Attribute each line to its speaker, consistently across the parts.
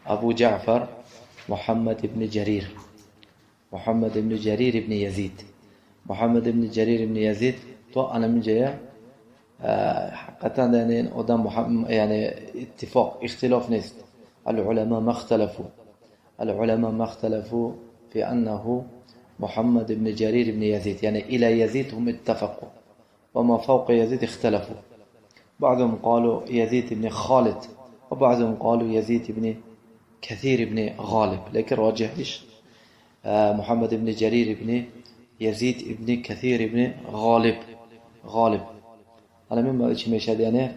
Speaker 1: Абу Ҷаъфар Муҳаммад ибни Ҷарир, Муҳаммад ибни Ҷарир ибни Язид, Муҳаммад ибни Ҷарир ибни Язид то анаминҷая. Ҳақиқатан, яъне одам, яъне иттифоқ, ихтилоф нест. العلماء ما اختلفوا، العلماء ما اختلفوا في أنه محمد بن جرير بن يزيد، يعني إلى يزيد هم اتفقوا، وما فوق يزيد اختلفوا. بعضهم قالوا يزيد بن خالد وبعضهم قالوا يزيد بن كثير بن غالب، لكن راجح إيش؟ محمد بن جرير بن يزيد بن كثير بن غالب. غالب أنا من چی میشد؟ یعنی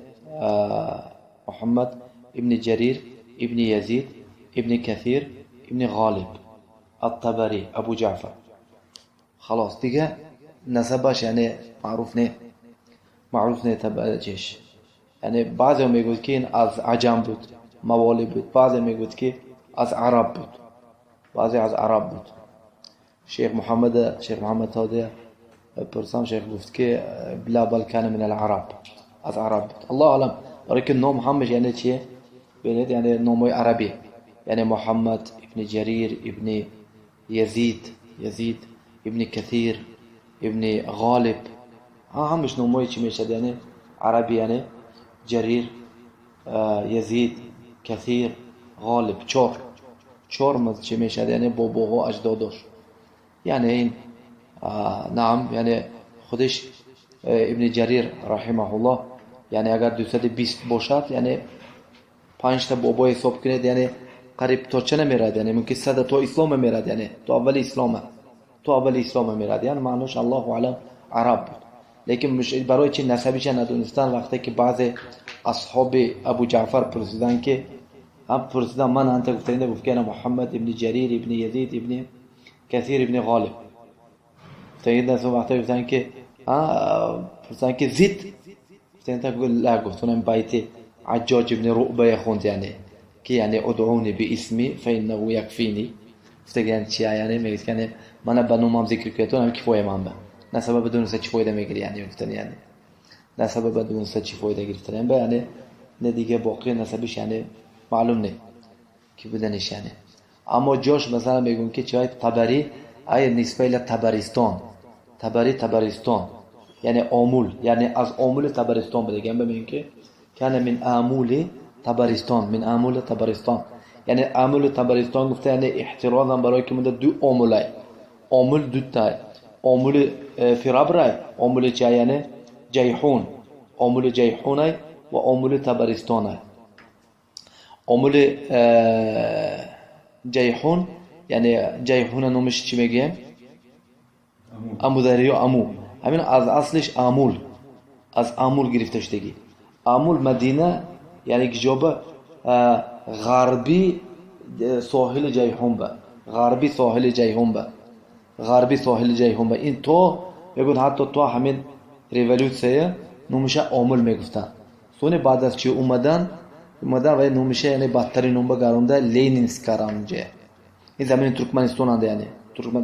Speaker 1: محمد ابن جرير ابن يزيد ابن كثير ابن غالب الطبري أبو جعفر. خلاص، دیگه نسبش یعنی معروف نه، معروف نه. چیش، یعنی بعضی میگوید که این از عجم بود، موالی بود، بعضی میگوید که از عرب بود، بعضی از عرب بود. شیخ محمد، شیخ محمد هادی پرسم، شیخ گفت که لا، بل كان من العرب، از عرب بود. الله اعلم. برای که نام همش یعنی چیه؟ ببینید، یعنی نامای عربی، یعنی محمد ابن جریر ابن یزید، یزید ابن کثیر ابن غالب، همش نامای چی میشد؟ یعنی عربی، یعنی جریر، یزید، کثیر، غالب، چهار چهار چی میشد؟ یعنی باباها، اجداداش. یعنی این نعم، یعنی خودش ابن جریر رحمه الله، یعنی اگر 220 باشد، یعنی پنج تا بابا حساب کنید، یعنی قریب تا چه نمیرد؟ یعنی ممکن صد تا اسلام میرد، یعنی تا اول اسلام، تا اول اسلام میرد. یعنی معناش الله اعلم عرب بود. لیکن برای چی نسبیش ندونستن؟ وقتی که بعض اصحاب ابو جعفر پرسیدن که هم پرسیدن من انت، گفتن، گفت که محمد ابن جریر ابن یزید ابن کثیر ابن غالب. گفتن وقتی گفتن که پرسیدن که زید، گفتن لا، گفتن بیت عجاج ابن رؤبه خوند، یعنی که یعنی ادعوني باسمي فإنه يكفيني. گفتن چی؟ یعنی میگه یعنی من به نومم ذکر کنید هم کفایه من به نسب بدون چی فایده میگیری؟ یعنی گفتن یعنی نسب بدون چی فایده گرفتن به یعنی نه دیگه، باقی نسبش یعنی معلوم نه کی بودنش. یعنی اما جاش مثلا میگن که چای طبری ای نسبه الى تبرستان، طبری تبرستان، یعنی آمول، یعنی از آمول تبرستان بوده. گم ببین که كان من آمول تبرستان، من آمول تبرستان، یعنی آمول تبرستان گفته، یعنی احترازا برای که مونده دو آمولای آمول، دو تا آمول فیرابرای، آمول چه؟ یعنی جیحون، آمول جیحونای و آمول تبرستانای. آمول جیحون، یعنی جیحون نومش چی میگه؟ امو دریا، امو. همین از اصلش آمول، از آمول گرفته شدگی. آمول مدینه، یعنی جواب غربی ساحل جیحون به غربی ساحل جیحون به غربی ساحل جیحون به. این تو میگن حتی تو همین революция نومشه آمول میگفتن. سونی بعد از چی اومدن، اومدن و نومشه یعنی بدترین نوم بگرونده لینینسک اونجا. این زمین ترکمنستان انده، یعنی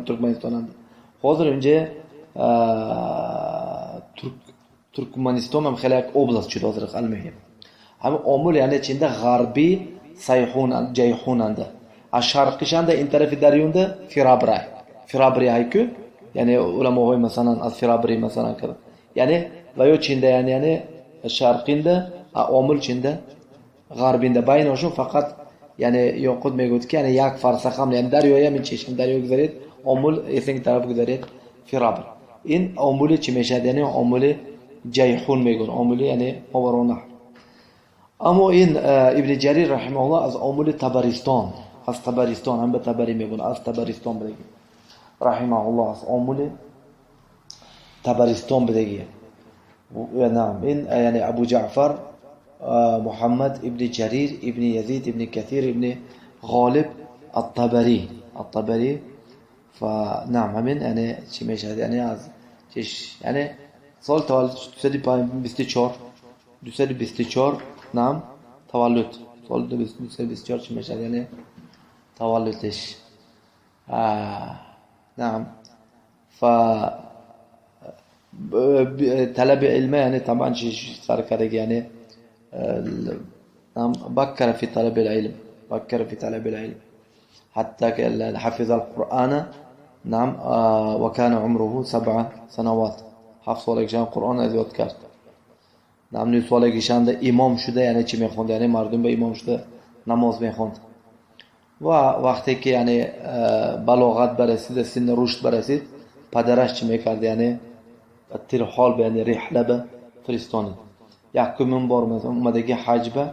Speaker 1: ترکمنستان انده. حاضر اونجا ترکمنستان هم خیلی یک область شد حاضر. المهم، هم آمول یعنی چینده؟ غربی سیحون جیحون انده. از شرقیش انده این طرف دریونده فیرابرای، فیرابری هایکو، یعنی علماهای مثلا از فیرابری مثلا کرد، یعنی و یا چینده، یعنی یعنی شرقینده آمول، چینده غربینده. بینشون فقط یعنی یاقوت میگوید که یعنی یک فرسخ هم، یعنی دریای همین چشم دریا گذارید آمول، این طرف گذارید فیرابر. این آمول چی میشد؟ یعنی آمول جیحون میگن، آمول یعنی ماورا. اما این ابن جریر رحمه الله از آمول تبرستان، از تبرستان، هم به تبری میگن، از تبرستان بدگی رحمه الله، از آمول تبرستان بدگی. نعم، این یعنی ابو جعفر محمد ابن جرير ابن يزيد ابن كثير ابن غالب الطبري، الطبري. فنعم، همین یعنی چی میشد؟ یعنی از چش، یعنی سال تولد 224، 224. نعم، تولد سال 224 چی میشد؟ یعنی تولدش نعم. ف طلب علمه یعنی طبعا سر کرده، یعنی نعم، بكر في طلب العلم. بكر في طلب العلم حتى حفظ القرآن نعم وكان عمره 7 سنوات. 7 سالگیشان قرآن از یاد کرد. نعم، 9 سالگیشان امام شده، یعنی چی میخوند؟ یعنی مردم به امام شده نماز میخوند. و وقتی که یعنی بلاغت برسید، سن رشد برسید، پدرش چی میکرد؟ یعنی ترحال به، یعنی رحله به فرستانید. Якумин бор омадаги ҳаҷ ба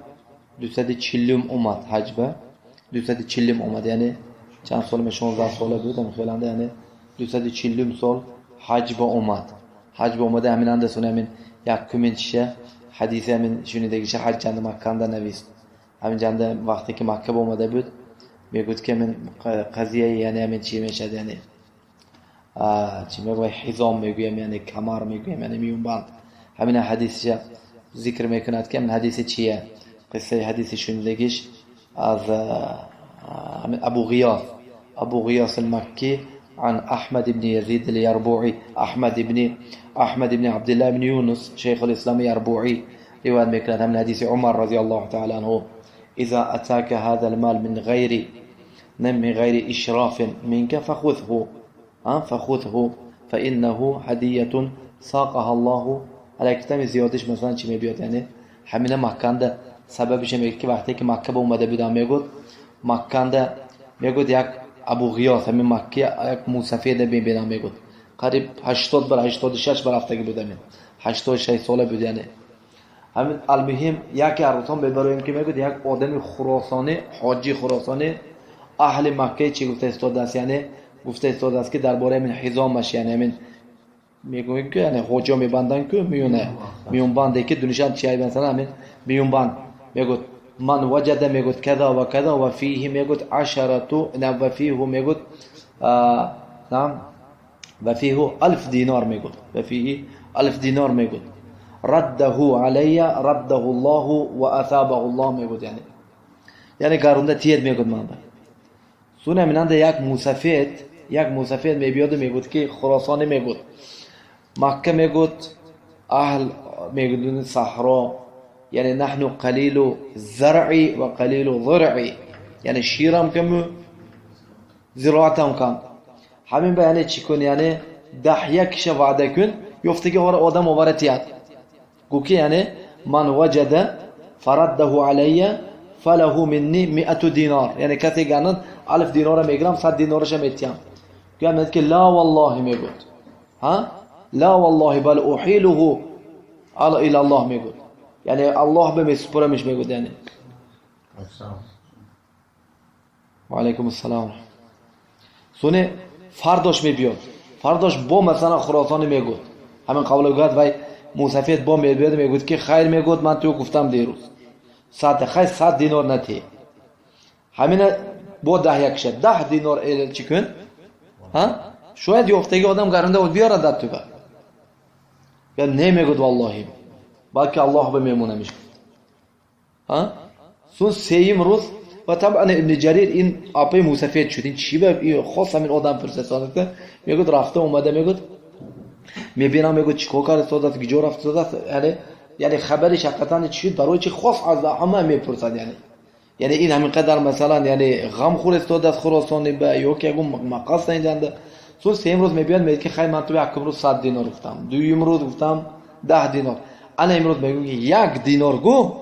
Speaker 1: 240-ум омад, ҳаҷ ба 240-ум омад. Яъне чанд сол? 16 сола буд хеланда, яъне 240-ум сол ҳаҷ ба омад. Ҳаҷ ба омада, ҳаминанда сони ҳамин якумин чиша, ҳадиси ҳамин шунидагиша ҳаҷ чанда Макканда навист. Ҳамин чанда вақте ки Макка ба омада буд, мегӯд ки ҳамин қазияи, яъне ҳамин чи мешад, яъне чи мегӯяд, ҳизом мегӯям, яъне камар мегӯям, яъне миёнбанд. Ҳамина ҳадисша зикр мекунад ки ҳамин ҳадиси чия, қиссаи ҳадиси шунидагиш аз Абу Ғиёс, Абу Ғиёс ал-Макки عن أحمد بن يزيد اليربوعي، أحمد بن عبد الله بن يونس شيخ الإسلام يربوعي روایت میکند من حدیث عمر رضي الله تعالى عنه: إذا أتاك هذا المال من غير إشراف منك فخذه، فخذه فإنه هدية ساقها الله. حالا کتاب زیادش مثلا چی میبیاد، یعنی همین مکانده سببش میگه که وقتی که مکه به اومده بودم، میگفت مکانده، میگفت یک ابو غیاث همین مکه یک موسفید میبینم، میگفت قریب 80 بر 86 بر هفتگی بود، همین 86 ساله بود. یعنی همین المهم یکی عروسان ببرویم که میگفت یک آدم خراسانی، حاجی خراسانی، اهل مکه چی گفته استاده است؟ یعنی گفته استاده است که درباره همین حزامش، یعنی همین мегӯем ки яъне ҳоҷиҳо мебанданд ку миёна, миёнбанде ки дунишан чи, масалан ҳамин миёнбанд. Мегӯд من وجد, мегӯд, كذا وكذا وفيه, мегӯд, عشرة وفيه, мегӯд, نعم، وفيه 1000 دينار, мегӯд, وفيه 1000 دينار, мегӯд, رده علي رده الله وأثابه الله, мегӯд, яъне гарунда тиед, мегӯд, манба. Суна минанда як мусафед мебиёду мегӯд ки хуросонӣ, мегӯд, Макка, мегӯд, аҳл, мегӯд, саҳро, яъне نحن قليل الزرع وقليل الضرع, яъне ширам каму зироатам кам. Ҳамин ба яъне чӣ кун, яъне 10 як киша ваъда кун, ёфтаги одам овара тият. Гӯ ки яъне من وجد فرده علي فله مني 100 دينار, яъне касе гарнад, 1000 динора мегирам, 100 динораша метиҳам. Гӯяд ки لا والله, мегӯд, ҳа, لا والله بل أحيله إلى الله, мегӯд, яъне Аллоҳ ба месупорамиш, мегӯд, яъне. Ва алайкум ассалом. Соне фардош мебиёд, фардош бо масалан хуросонӣ мегӯд ҳамин қавла гӯяд. Вай мусафед бо мебиёд, мегӯд ки хайр, мегӯд, ман ту гуфтам дерӯз 100, хай, 100 динор натӣ, ҳамина бо 10 якша 10 динор чӣ кун, шояд ёфтаги одам гарунда биёрад дар туба. Не, мегӯд, валлоҳи, балки Аллоҳ ба мемонамиш. Сун сеюм рӯз ва табъан Ибни Ҷарир ин апаи мусафед шуд, ин чӣ ба хос ҳамин одам пурсад. Мегӯд, рафта омада, мегӯд, мебинам, мегӯд, чӣ кор карда истодааст, киҷо рафта истодааст, яъне хабари ҳақиқатан чӣ шуд, барои чи хос аз ҳама мепурсад, яъне ин ҳамин қадар масалан яъне ғамхӯр истодааст хуросони ба ё ки ягон мақасд инҷанда. Сун сеюм рӯз мебиёд, мегӯяд ки хай, ман ту якум рӯз 100 динор гуфтам, дуюм рӯз гуфтам 10 динор, ана имрӯз мегӯ ки 1 динор гӯ,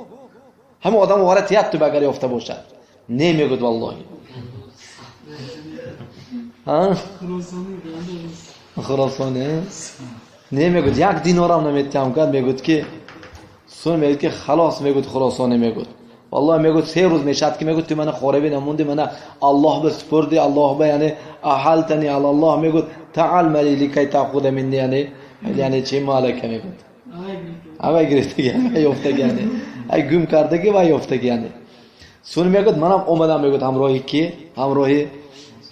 Speaker 1: ҳамин одам овара тият ту агар ёфта бошад. Не, мегӯд, валлоҳи. Хуросони не, мегӯд, 1 динорам наметиҳам гад. Мегӯд ки сун мегӯд ки халос, мегӯд, хуросони, мегӯд, валлоҳи, мегӯд, 3 рӯз мешавад ки, мегӯд, ту мана хораби намонди, мана Аллоҳ ба супурди, Аллоҳ ба, яъне أحلتني على الله, мегӯд, تعال مالي لكي تأخذ مني, яъне чи малака, мегӯд, ҳамай гирифтаги, ҳамай ёфтаги, яъне ай гум кардаги ва ёфтаги. Яъне сун мегӯд, манам омадам, мегӯд, ҳамроҳи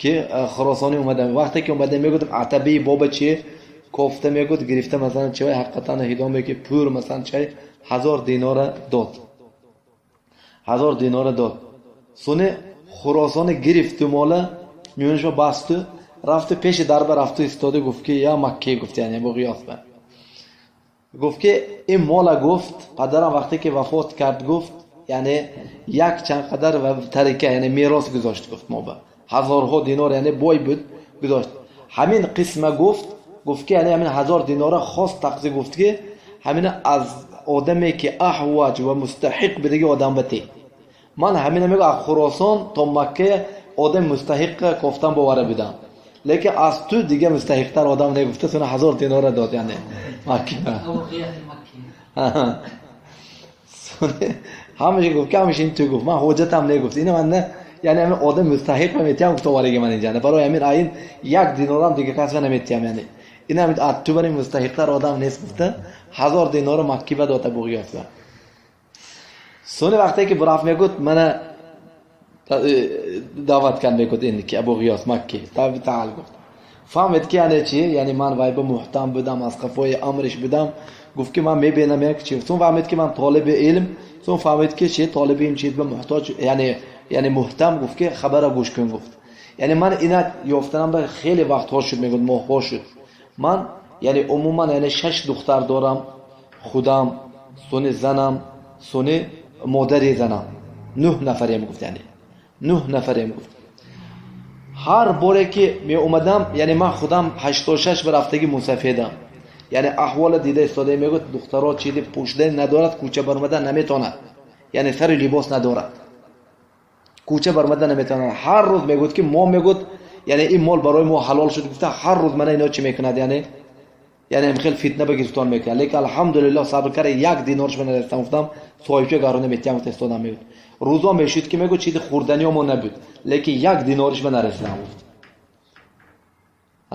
Speaker 1: ки хуросонӣ омадам. Вақте ки омадам, мегӯд, атабии боба чи кофта, мегӯд, гирифта, масалан, чивай ҳақиқатан ҳидоме ки пур, масалан, чай 1000 динора дод, 1000 динора дод. Суни хуросони гирифту мола миёнашо басту рафту пеши дарба рафту истоду гуфт ки я Маккӣ, гуфт, яъне бо Ғиёс ба гуфт ки ин мола, гуфт, падарам вақте ки вафот кард, гуфт. یعنی یک چند قدر و ترکه یعنی میراث گذاشت گفت ما به هزارها دینار یعنی بای بود گذاشت. همین قسمه گفت که یعنی همین 1000 دینار خاص تقسیم گفت که همین از آدمی که احواج و مستحق به دیگه آدم بته. من همین میگم از خراسان تا مکه آدم مستحق گفتم باوره بودم، لیکن از تو دیگه مستحقتر آدم نگفته، سونه 1000 دینار داد یعنی مکه. همش گفت که همش این تو گفت، من حجتم نگفت اینو من نه، یعنی همین آدم مستحق نمیتیم گفت آوارگی من اینجا برای همین این 1 دینارم دیگه کس نمیتیم، یعنی این همین از تو برای مستحقتر آدم نیست گفته 1000 دینار مکی به داده بوغیاس. سونه وقتی که براف میگفت من دعوت کن میگفت این که ابو غیاث مکی تعال گفت فهمید که یعنی چی، یعنی من وای به مهتم بودم از قفای امرش بودم. گفت که من میبینم یک چی، چون فهمید که من طالب علم، چون فهمید که چی طالب علم چیز به محتاج یعنی مهتم. گفت که خبر گوش کن گفت یعنی من اینا یافتنم به خیلی وقت ها شد میگفت ماه ها شد. من یعنی عموما یعنی 6 دختر دارم خودم، سونی زنم، سونی مادری زنم، 9 نفریم گفت، یعنی 9 نفریم گفت. هر باره که می اومدم یعنی من خودم 86 برفتگی مسافدم، یعنی احوال دیده استاده میگفت دخترها چیزی پوشیده ندارد، کوچه برآمدن نمیتواند، یعنی سر لباس ندارد، کوچه برآمدن نمیتواند. هر روز میگفت که ما میگفت یعنی این مال برای ما حلال شد گفته هر روز من اینا چی میکند، یعنی خیلی فتنه به گرفتار میکنه، لیکن الحمدلله صبر کرد 1 دینارش من ندادم گفتم صاحبچه گارونه میتیم گفت استادم میگفت روزا میشد که میگفت چیز خوردنی ما نبود، لیکن 1 دینارش من نرسیدم گفت،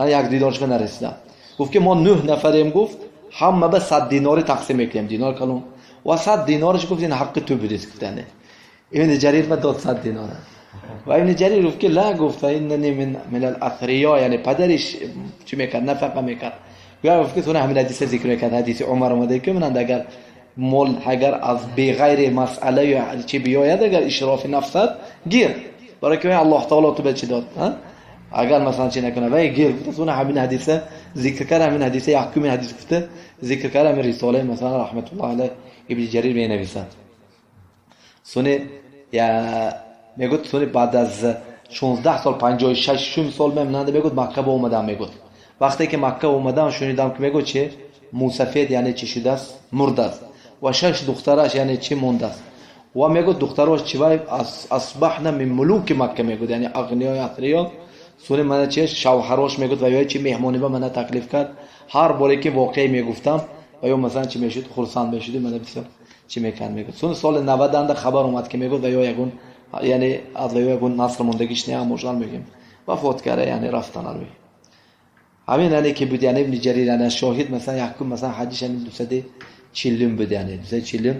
Speaker 1: 1 دینارش من نرسیدم. گفت که ما 9 نفریم گفت همه به 100 دیناری تقسیم میکنیم دینار کلون و 100 دینارش گفت این حق تو بدید گفتنه. ابن جریر ما داد 100 دینار و ابن جریر گفت که لا گفت ایننی من الاثریا، یعنی پدرش چی میکرد نفقه میکرد. گفت که تو همین حدیث ذکر کرد، حدیث عمر اومده که من اگر مال اگر از بی غیر مسئله یا چی بیاید اگر اشراف نفست گیر برای که الله تعالی تو به چی داد، اگر مثلا چی نکنه و گیر گفت تو همین حدیث ذکر کرد، همین حدیث یکم حدیث گفته ذکر کرد، همین رساله مثلا رحمت الله علیه ابن جریر می نویسد. سونه یا میگفت سونه بعد از 16 سال 56 سال من میگفت مکه با اومدم، میگفت وقتی که مکه اومدم شنیدم که میگه چه موسفید یعنی چی شده است مرد است و 6 دخترش یعنی چی مونده است و میگه دختراش چی وای اصبحنا من ملوک مکه میگه یعنی اغنیای اثریا. سونه من چه شوهراش میگفت و یا چی مهمانی به من تکلیف کرد، هر باری که واقعی میگفتم و یا مثلا چی میشد خرسند میشد من بسیار چی میکرد میگفت. سونه سال 90 اند خبر اومد که میگفت و یا یگون یعنی از و یا یگون نصر موندگیش نه مشال میگیم وفات کرده یعنی رفتن روی همین یعنی که بود. یعنی ابن جریر یعنی شاهد مثلا یکم مثلا حدیث یعنی 240 بود، یعنی 240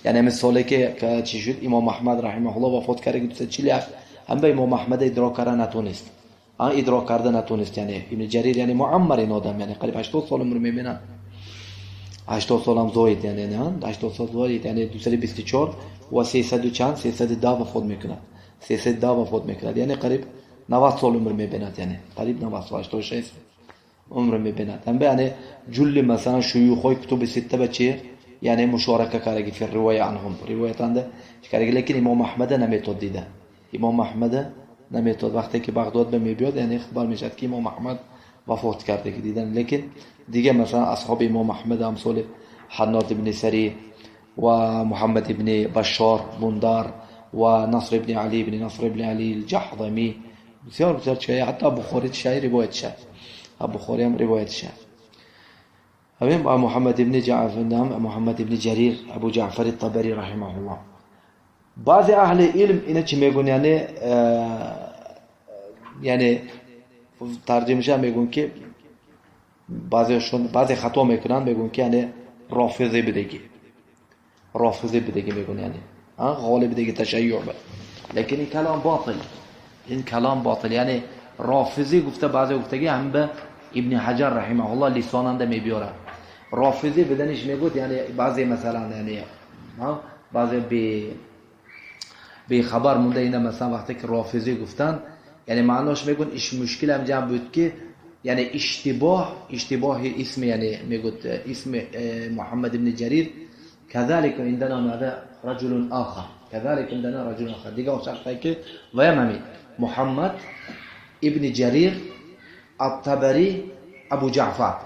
Speaker 1: یعنی همین سالی که چی شد امام احمد رحمه الله وفات کرد 241 هم به امام احمد ادراک کرده نتونست، آن ادراک کرده نتونست. یعنی ابن جریر یعنی معمر این آدم یعنی قریب 80 سال عمر میبینن، 80 سال هم زاید یعنی نه 80 سال زاید یعنی 224 و 300 چند 310 وفات میکند، 310 وفات میکند یعنی قریب 90 سال عمر میبیند، یعنی قریب 90 سال 86 عمر میبیند. هم یعنی جل مثلا شیوخ کتب سته بچه یعنی مشارکه کرده فی الروایه عنهم روایتنده کرده، لیکن امام احمد نمیتود دیده، امام احمد نمیتود وقتی که بغداد به میبیاد یعنی خبر میشد که امام احمد وفات کرده که دیدن. لیکن دیگه مثلا اصحاب امام احمد امثال حناد بن سری و محمد بن بشار بندار و نصر بن علی بن نصر بن علی الجحظمی بسیار بسیار چه حتی بخاری چه روایت شد، بخاری هم روایت شد. همین با محمد ابن جعفر محمد ابن جریر ابو جعفر الطبری رحمه الله. بعضی اهل علم اینا چی میگن یعنی یعنی ترجمهش میگن که بعضیشون بعضی خطا میکنن میگن که یعنی رافضی بدگی، رافضی بدگی میگن یعنی غالب دیگه تشیع بد، لیکن این کلام باطل، این کلام باطل. یعنی رافضی گفته بعضی گفتگی هم به ابن حجر رحمه الله لساننده میبیاره رافضی بدنش میگفت یعنی بعضی مثلا یعنی بعضی بی خبر مونده اینا مثلا وقتی که رافضی گفتن یعنی معناش میگن ایش مشکل هم جمع بود که یعنی اشتباه اسم یعنی میگفت اسم محمد ابن جریر كذلك عندنا ماذا رجل آخر، كذلك عندنا رجل آخر دیگه شخصی که و هم محمد ابن جرير الطبري أبو جعفر،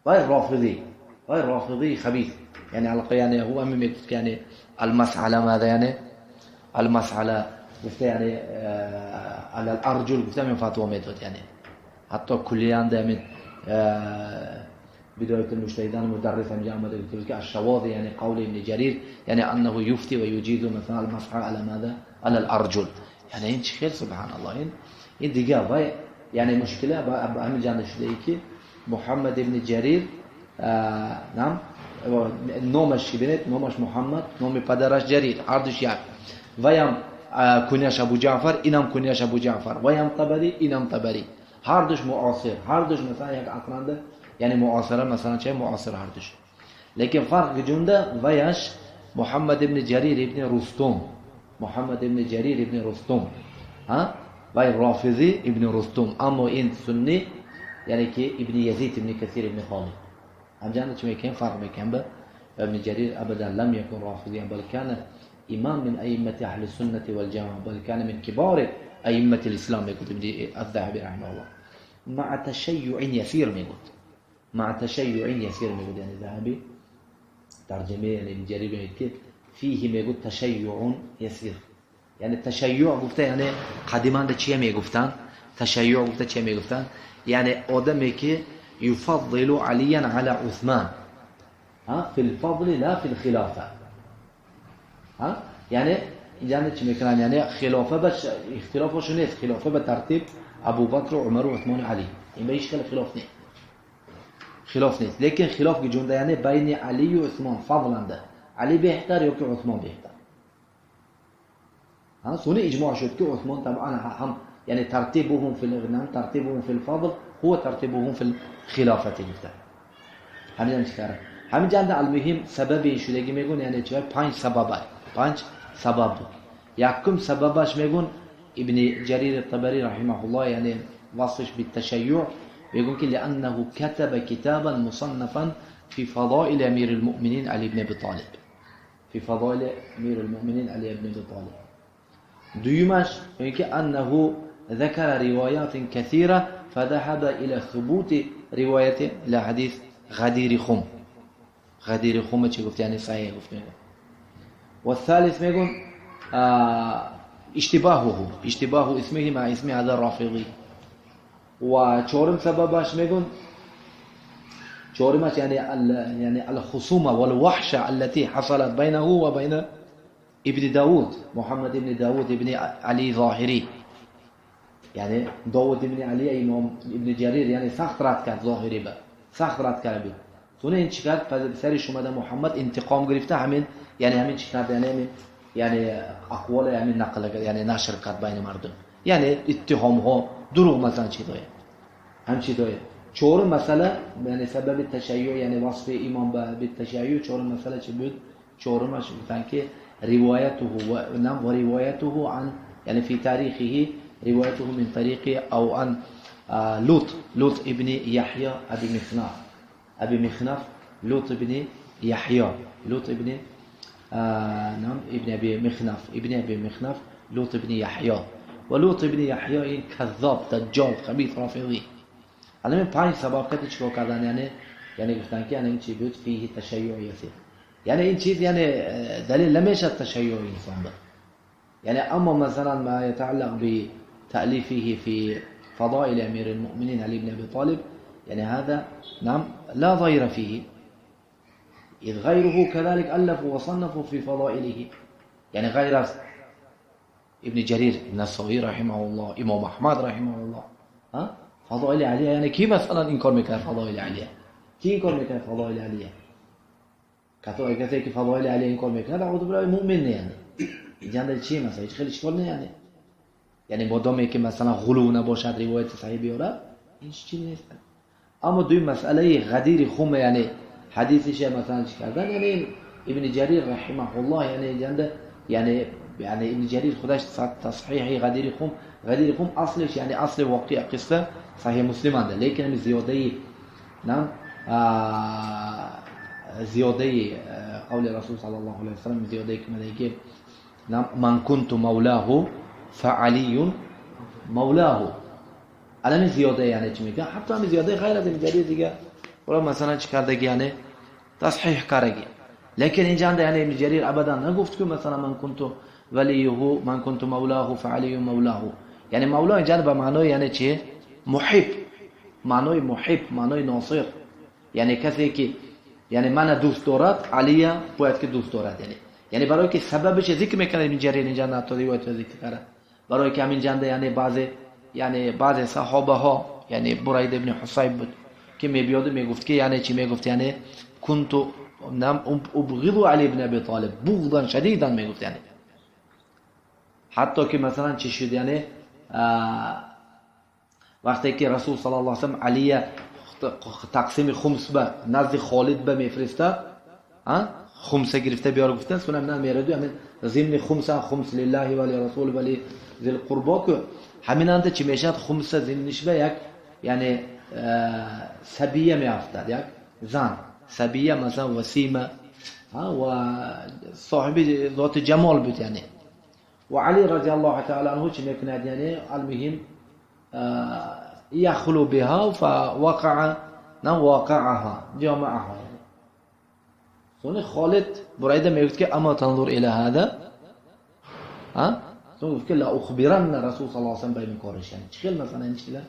Speaker 1: غير رافضي، غير رافضي خبيث. يعني على يعني هو أمي يعني المسح على ماذا؟ يعني المسح على يعني على الأرجل گفته من فتوى میداد. یعنی حتی کلیان ده من بداية المجتهدان المدرس هم جاء ماذا الشواذ، يعني قول ابن جرير يعني أنه يفتي ويجيز مثلا المسح على ماذا؟ على الأرجل. يعني این خیلی سبحان الله این دیگه و یعنی مشکله با همین جانب شده ای که محمد ابن جریر نعم نامش ببینید، نامش محمد، نام پدرش جریر، هر دوش یک. و هم کنیش ابو جعفر، اینم کنیش ابو جعفر، و هم طبری، اینم طبری، هر دوش معاصر، هر دوش مثلا یک عصرنده، یعنی معاصره مثلا چه معاصر هر دوش. لیکن فرق جنده ویش محمد ابن جریر ابن رستم، محمد ابن جریر ابن رستم ها و رافضی ابن رستم، اما این سنی یعنی که ابن یزید ابن کثیر ابن خالد. همجانه چه میکنیم فرق میکنیم به ابن جرير أبدا لم يكن رافضيا، بل كان إمام من أئمة أهل السنة والجماعة، بل كان من كبار أئمة الإسلام يقول ابن الذهبي رحمه الله، مع تشيع يسير میگفت، مع تشيع يسير میگفت. یعنی ذهبی ترجمه یعنی ابن جرير میگه فيه میگفت تشیع يسير. یعنی تشیع گفته یعنی قدیما ده چیه میگفتن؟ تشیع گفته چیه میگفتن؟ یعنی آدمی که يفضل عليا على عثمان ها في الفضل لا في الخلافة ها. يعني يعني چی میکنن؟ یعنی خلافه بس اختلافشون نیست، خلافه به ترتیب ابوبکر و عمر و عثمان و علی، این به هیچ خلاف نیست، خلاف نیست. لیکن خلاف جونده یعنی بین علی و عثمان فضلنده، علی بهتر یا که عثمان بهتر. ها سونی اجماع شد که عثمان طبعا هم يعني ترتيبهم في الغنم، ترتيبهم في الفضل هو ترتيبهم في الخلافة گفته. همین چیکاره؟ همین جنده المهم سبب شدگی میگون یعنی چه؟ پنج سبب، پنج سبب بود. یکم سببش میگون ابن جرير الطبري رحمه الله يعني وصفش بالتشيع، میگون که لأنه كتب كتابا مصنفا في فضائل أمير المؤمنين علي بن أبي طالب، في فضائل أمير المؤمنين علي بن أبي طالب. دومش میگه که أنه ذكر روايات كثيرة فذهب إلى ثبوت رواية لحديث غدير خم، غدير خم چه گفت؟ یعنی صحیح گفت. والثالث میگون اشتباهه، اشتباه اسمه مع اسم هذا الرافضي. و چهارم سببش میگون، چهارمش يعني يعني الخصومة والوحشة التي حصلت بينه وبين ابن داود، محمد ابن داود ابن علي ظاهري. یعنی داود ابن علی امام ابن جریر یعنی سخت رد کرد ظاهری به، سخت رد کرد بود. سونه این چیکار سرش اومده محمد انتقام گرفته، همین یعنی همین چیکار یعنی همین یعنی اقوال همین نقل کرد، یعنی نشر کرد بین مردم، یعنی اتهام ها دروغ مثلا چی داره، هم چی داره. چهارم مسئله یعنی سبب تشیع یعنی وصف امام به تشیع، چهارم مسئله چی بود؟ چهارمش گفتن که روایته و نم و روایته عن یعنی فی تاریخه روايته من طريق أو عن لوط، لوط ابن يحيى أبي مخنف، أبي مخنف لوط ابن يحيى، لوط ابن نعم ابن أبي مخنف، ابن أبي مخنف لوط ابن يحيى. ولوط ابن يحيى كذاب دجال خبيث رافضي. على من پنج سبب که چیکار کردن؟ یعنی یعنی گفتن که یعنی این چی بود؟ فيه تشیع یسیر. یعنی این چیز یعنی دلیل نمیشه تشیع انسان بود. يعني أما مثلا ما يتعلق بتأليفه في فضائل أمير المؤمنين علي بن أبي طالب يعني هذا نعم لا ضير فيه، إذ غيره كذلك ألفوا وصنفوا في فضائله، يعني غير ابن جرير النسوي رحمه الله، إمام أحمد رحمه الله، ها فضائل علي يعني كي مثلا إنكار میکنه فضائل علیه، کی انکار میکنه فضائل علیه؟ کسی که فضائل علیه انکار میکنه اعوذ بالله مؤمن نه. یعنی اینجا چی مثلا هیچ خیلی اشکال نه. یعنی یعنی مادامی که مثلا غلو نباشد روایت صحیح بیاره این چیزی نیست. اما دوی مسئله غدیر خم یعنی حدیثش مثلا چی کردن، یعنی ابن جریر رحمه الله یعنی جنده یعنی یعنی ابن جریر خودش تصحیح غدیر خم، غدیر خم اصلش یعنی اصل واقع قصه صحیح مسلم انده، لیکن زیاده نعم زیاده قول رسول صلی الله علیه و سلم زیاده که میگه من كنت مولاه فعلی مولاه. الان زیاده یعنی چی میگه؟ حتی هم زیاده غیر از این دیگه ولی مثلا چی کرده یعنی تصحیح کرده. لیکن اینجا یعنی ابن جریر ابدا نگفت که مثلا من كنت ولیه من كنت مولاه فعلی مولاه. یعنی مولا اینجا به معنای یعنی چی؟ محب، معنای محب، معنای ناصر، یعنی کسی که یعنی من دوست دارد، علی باید که دوست دارد. یعنی برای که سببش ذکر میکنه ابن جریر اینجا نه روایت ذکر کرده، برای که همین جنده یعنی بعضی صحابه ها، یعنی برید ابن حصیب بود که میبیاد میگفت که یعنی چی میگفت؟ یعنی كنت نعم ابغض علی ابن ابی طالب بغضا شدیدا میگفت. یعنی حتی که مثلا چی شد؟ یعنی وقتی که رسول صلی الله علیه و سلم علی تقسیم خمس به نزد خالد به میفرسته، خمسه گرفته بیار گفتن سنم نه میردو همین ضمن خمسه خمس لله و لرسول و لذی القربا که همین انده چی میشد؟ خمسه ضمنش به یک یعنی سبیه میافتاد، یک زن سبیه مثلا وسیمه و صاحب ذات جمال بود. یعنی و علی رضی الله تعالی عنه چی میکند؟ یعنی المهم يخلو بها فوقع واقعها جامعها. يعني سوني خالد بريدة ما يقول أما تنظر إلى هذا، ها سوني يقول لا أخبرن رسول صلى الله عليه وسلم بين كارش. يعني تخيل مثلا إنش لا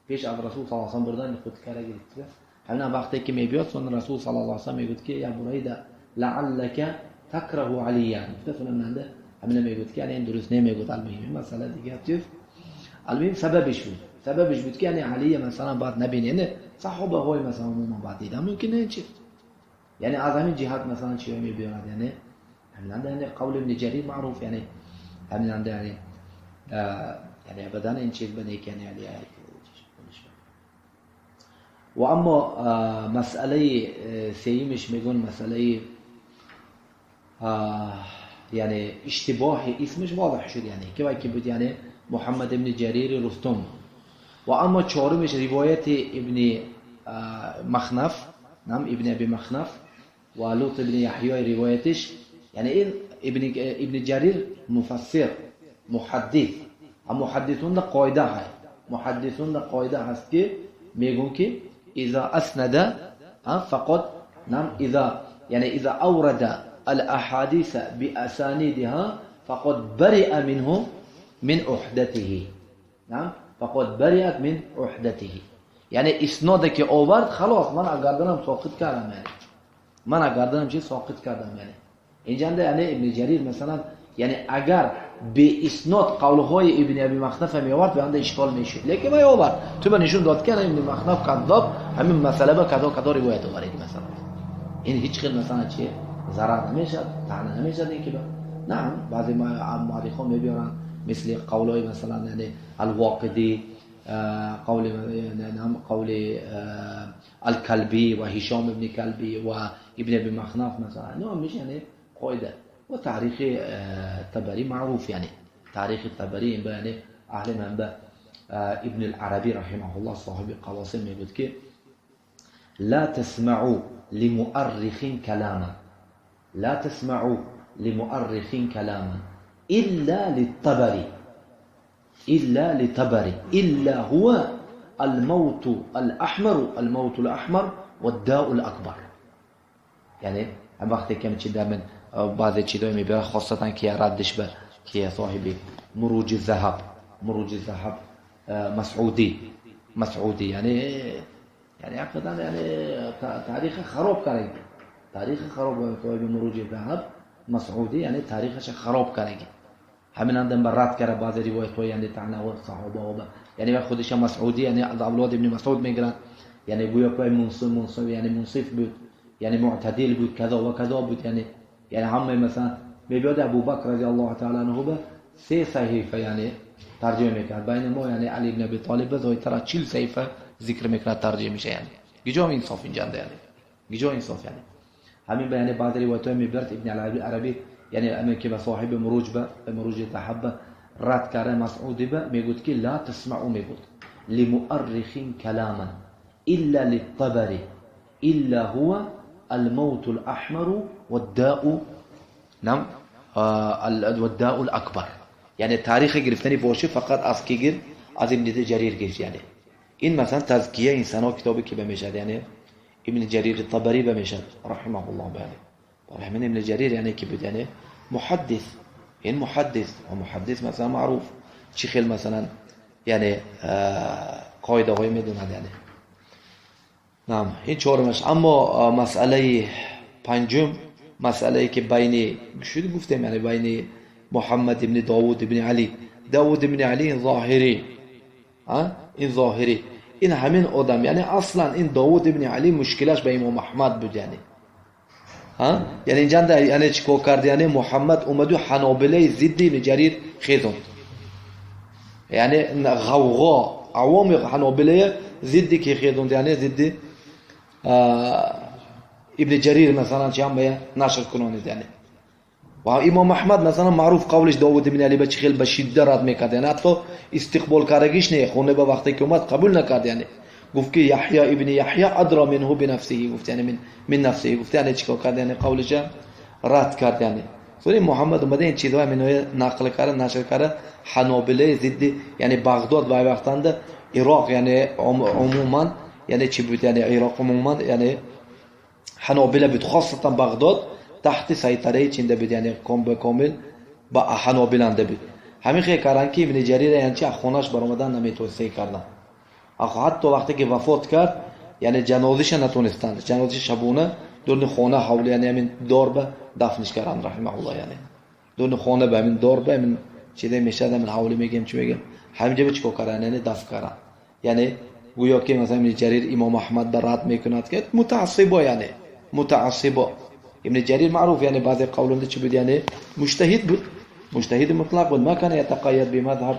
Speaker 1: فيش على رسول صلى الله عليه وسلم بردان يخد كراجل كذا. حنا وقتی که میبیاد سون رسول صلی الله علیه و سلم میگفت که یا بريدة لعلك تكره عليا. گفت سون من ده همین میگفت که یعنی این درست نمیگفت. المهم مسئله دیگه چیز المهم سببش بود، سببش بود که یعنی علی مثلا بعد نبینه، یعنی صحابه های مثلا عموما بعد دیدن ممکنه چی، یعنی از همین جهت مثلا چی میبیاد. یعنی همین یعنی قول ابن جریر معروف، یعنی همین یعنی یعنی ابدا این چیز بنه که یعنی علی. و اما مسئله سیمش میگن مسئله یعنی اشتباه اسمش واضح شد، یعنی که بود یعنی محمد ابن جریر رستم. و اما چهارمش روایت ابن مخنف، نعم ابن ابی مخنف و لوط ابن یحیی روایتش، یعنی این ابن جریر مفسر محدث، محدثون ده قاعده هست، محدثون ده قاعده هست که میگن که اذا اسند فقط نعم اذا یعنی اذا اورد الاحاديث باسانيدها فقد برئ منه من عهدته، نعم فقد برئت من عهدته. یعنی اسناد که آورد خلاص من گردنم ساقط کردم، یعنی من گردنم چی ساقط کردم. یعنی اینجا یعنی ابن جریر مثلا یعنی اگر به اسناد قولهای ابن ابی مخنف می آورد به اند اشکال میشد، لیکن ما آورد تو به نشون داد که ابن مخنف کذاب، همین مسئله به کذا کذا روایت آورد. مثلا این هیچ خیلی مثلا چی ضرر نمیشد، طعنه نمیشد. این که نعم بعضی مؤرخان میبیارن مثل قولای مثلا یعنی الواقدی، قول نعم قول الكلبي و هشام ابن كلبي و ابن ابي مخنف مثلا، نه مش یعنی قاعده. و تاریخ تبری معروف، یعنی تاریخ تبری یعنی اهل منبع ابن العربی رحمه الله صاحب قواسم میگفت که لا تسمعوا لمؤرخ كلاما، لا تسمعوا لمؤرخ كلاما إلا للطبري، إلا للطبري، إلا هو الموت الأحمر، الموت الأحمر والداء الأكبر. یعنی هم وقتی که چی در من بعضی چیزای میبره خاصتا که ردش بر که صاحب مروج الذهب، مروج الذهب مسعودی، مسعودی یعنی یعنی حقیقتا یعنی تاریخ خراب کرده، تاریخ خراب صاحب مروج الذهب مسعودی یعنی تاریخش خراب کرده. همین اندم بر رد کرده بعضی روایت های یعنی طعنه و صحابه و یعنی خودش مسعودی یعنی از اولاد ابن مسعود میگیرن، یعنی گویا که منصف، منصف یعنی منصف بود، یعنی معتدل بود، کذا و کذا بود. یعنی یعنی همه مثلا میبیاد ابوبکر رضی الله تعالی عنه به 3 صحیفه یعنی ترجمه میکرد، بین ما یعنی علی بن ابی طالب زایتر از 40 صحیفه ذکر میکرد ترجمه میشه. یعنی گجا انصاف اینجا یعنی گجا انصاف. یعنی همین به یعنی بعضی روایت های میبرد ابن عربی یعنی امر که به صاحب مروج به مروج تحبه رد کرده مسعودی به میگوید که لا تسمعوا، میگوید لمؤرخ كلاما إلا للطبري إلا هو الموت الأحمر والداء، نعم، والداء الأكبر. یعنی تاریخ گرفتن باشه فقط از کی گیر؟ از ابن جریر گرفت. یعنی این مثلا تزکیه انسان ها کتابی که بمیشد، یعنی ابن جریر طبری بمیشد رحمه الله. بله، رحمه ابن جریر یعنی کی بود؟ یعنی محدث، این محدث و محدث مثلا معروف چی خیل مثلا یعنی قاعده های میدوند. یعنی نعم، این چهارمش. اما مسئله پنجم، مسئله که بین شد گفتیم، یعنی بین محمد ابن داوود ابن علی، داوود ابن علی این ظاهری، این ظاهری، این همین آدم، یعنی اصلا این داوود ابن علی مشکلش به امام احمد بود. یعنی ها، یعنی اینجا یعنی چیکار کرد؟ یعنی محمد اومد و حنابله ضد ابن جریر خیزوند، یعنی غوغا عوام حنابله ضد که خیزوند، یعنی ضد ابن جریر مثلا چه هم به نشر کنند. یعنی و امام احمد مثلا معروف قولش داوود ابن علی به چه خیلی به شدت رد میکرد، یعنی حتی استقبال کردگیش نه، خونه به وقتی که اومد قبول نکرد. یعنی گفت که یحیی ابن یحیی ادرا منه بنفسه، گفت یعنی من نفسه، گفت یعنی چیکار کرد؟ یعنی قولش رد کرد. یعنی سوری محمد اومده این چیزها منو نقل کرد، نشر کرد، حنابله ضد یعنی بغداد و وقتند عراق، یعنی عموما یعنی چی بود؟ یعنی عراق عموما یعنی حنابله بود، خاصتا بغداد تحت سیطره چینده بود، یعنی کام کامل با حنابلنده بود. همین خیلی کردن که ابن جریر یعنی چی خونش برآمدن نمیتونسته کردن. آخه حتی وقتی که وفات کرد یعنی جنازه‌ش نتونستند، جنازه شبونه دون خونه حول یعنی همین دار به دفنش کردن رحمه الله. یعنی دون خونه به همین دار به همین چیزی میشه، همین حولی میگیم چی میگیم، همینجا به چیکار کردن؟ یعنی دفن کردن. یعنی گویا که مثلا ابن جریر امام احمد بر رد میکند که متعصبا، یعنی متعصبا. ابن جریر معروف یعنی بعضی قولنده چی بود؟ یعنی مجتهد بود، مجتهد مطلق بود، ما كان يتقيد بمذهب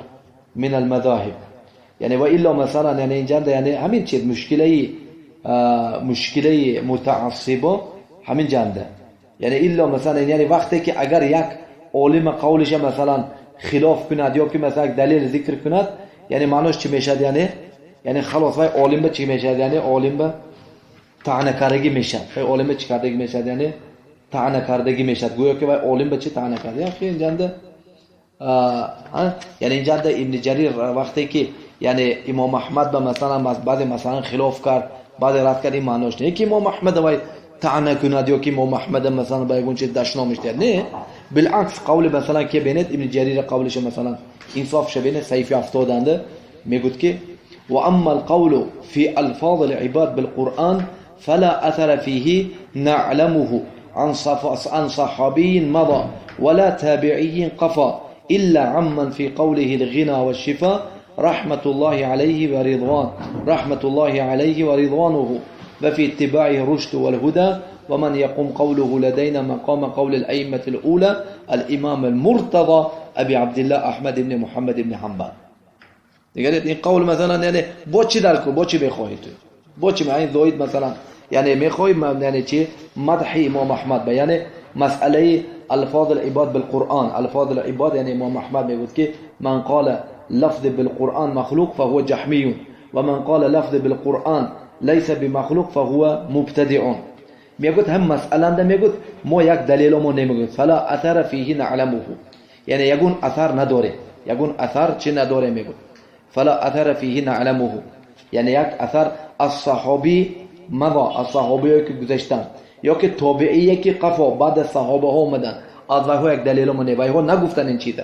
Speaker 1: من المذاهب. یعنی و الا مثلا یعنی اینجا یعنی همین چیز مشکله متعصبا همین جنده. یعنی الا مثلا یعنی وقتی که اگر یک عالم قولش مثلا خلاف کند یا که مثلا دلیل ذکر کند، یعنی معناش چی میشد؟ یعنی خلاص وای عالم به چی میشد؟ یعنی عالم به طعنه کردگی میشد. وای عالم به چی کردگی میشد؟ یعنی طعنه کردگی میشد، گویا که وای عالم به چی طعنه کرده. یعنی اینجا یعنی اینجا ابن جریر وقتی که یعنی امام احمد به مثلا بعضی مثلا خلاف کرد، بعضی رد کرد، این معناش نه که امام احمد وای طعنه کند یا که امام احمد مثلا به یگون چیز دشنامش داد، نه، بالعکس قول مثلا که بینید ابن جریر قولش مثلا انصاف شبینه صحیفه 70 میگوید که و اما القول في الفاظ العباد بالقرآن فلا اثر فيه نعلمه عن صحابي مضى ولا تابعي قفا إلا عمن في قوله الغنى والشفاء رحمة الله عليه ورضوان رحمة الله عليه ورضوانه وفي اتباعه الرشد والهدى ومن يقوم قوله لدينا مقام قول الأئمة الأولى الإمام المرتضى أبي عبد الله أحمد بن محمد بن حنبل. دیگه این قول مثلا یعنی با چی درک با چی بخواهی تو با چی معنی زاید مثلا یعنی میخوای یعنی چی مدح امام احمد به یعنی مسئله الفاظ العباد بالقرآن الفاظ العباد یعنی امام احمد میگفت که من قال لفظ بالقرآن مخلوق فهو جهمی و من قال لفظ بالقرآن ليس بمخلوق فهو مبتدع. میگفت هم مسئله ده میگفت ما یک دلیل ما نمیگفت فلا اثر فیه نعلمه یعنی یگون اثر نداره یگون اثر چی نداره میگفت فلا اثر فیه نعلمه یعنی یک اثر از صحابی مضى از صحابی که گذشتن یا که تابعی که قفا بعد از صحابه ها اومدن از وایها یک دلیل ما نه وایها نگفتن این چیزا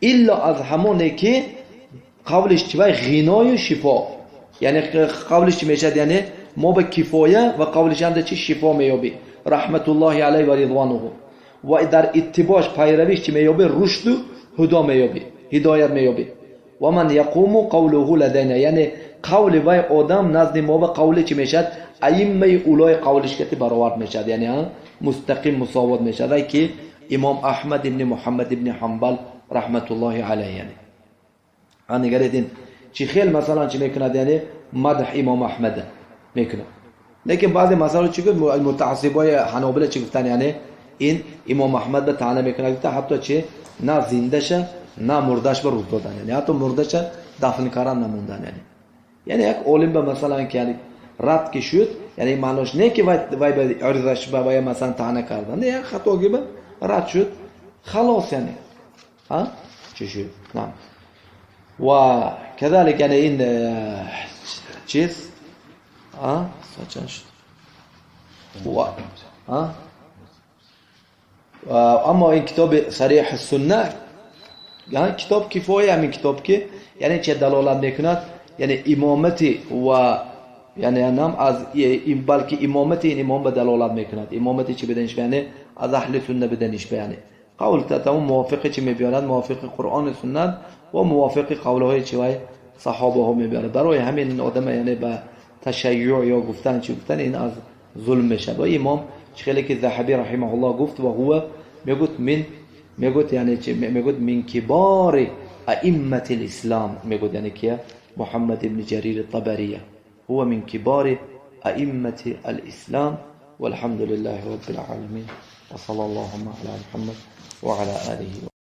Speaker 1: الا از همونه که قولش چی وای غنای و شفا یعنی قولش چی میشد یعنی ما به کفایه و قولش هم چی شفا میابی رحمت الله علیه و رضوانه و در اتباعش پیرویش چی میابی رشد و هدا میابی هدایت میابی و من یقوم قوله لدینا یعنی قول وای آدم نزد ما و قول چی میشد ائمه اولای قولش که برآورد میشد یعنی مستقیم مساوات میشد که امام احمد ابن محمد ابن حنبل رحمت الله علیه یعنی نگرید چی خیلی مثلا چی میکند یعنی مدح امام احمد میکنه لیکن بعضی مسائل چی گفت متعصبای حنابله چی گفتن یعنی این امام احمد به طعنه میکنه گفته حتی چی نه زنده شه نه مردش به روز دادن یعنی حتی مرده شه دفن کردن نموندن یعنی یک عالم به مثلا که یعنی Рад ки шуд, яъне маънош не ки вай ба ирзаш ба вай масалан таъна кардан, не, як хатоги ба рад шуд, халос, яъне ҳа чӣ шуд. Нам ва кадалик, яъне ин чиз а чанд шуд? А аммо ин китоби Сарих Сунна китоб кифоя, ҳамин китоб ки яъне че далолат мекунад, яъне имомати ва яъне нам аз балки имомати ин имом ба далолат мекунад, имомати чи биданиш, яъне аз аҳли сунна биданиш, яъне қавл тамом мувофиқи чи мебиёрад? Мувофиқи Қуръони суннат ва мувофиқи қавлҳои чи вай саҳобаҳо мебиёрад. Барои ҳамин ин одама яъне ба ташайюъ ё гуфтан чи гуфтан, ин аз зулм мешавад. Ва имом чи хеле ки Заҳабӣ раҳимаҳуллоҳ гуфт ва ҳува мегӯд мин мегӯд, яъне чи мегӯд, мин кибори аиммати лислом мегӯд, яъне кия? Муҳаммад ибни Ҷарир Табария هو من كبار أئمة الإسلام. والحمد لله رب العالمين وصلى اللهم على محمد وعلى آله.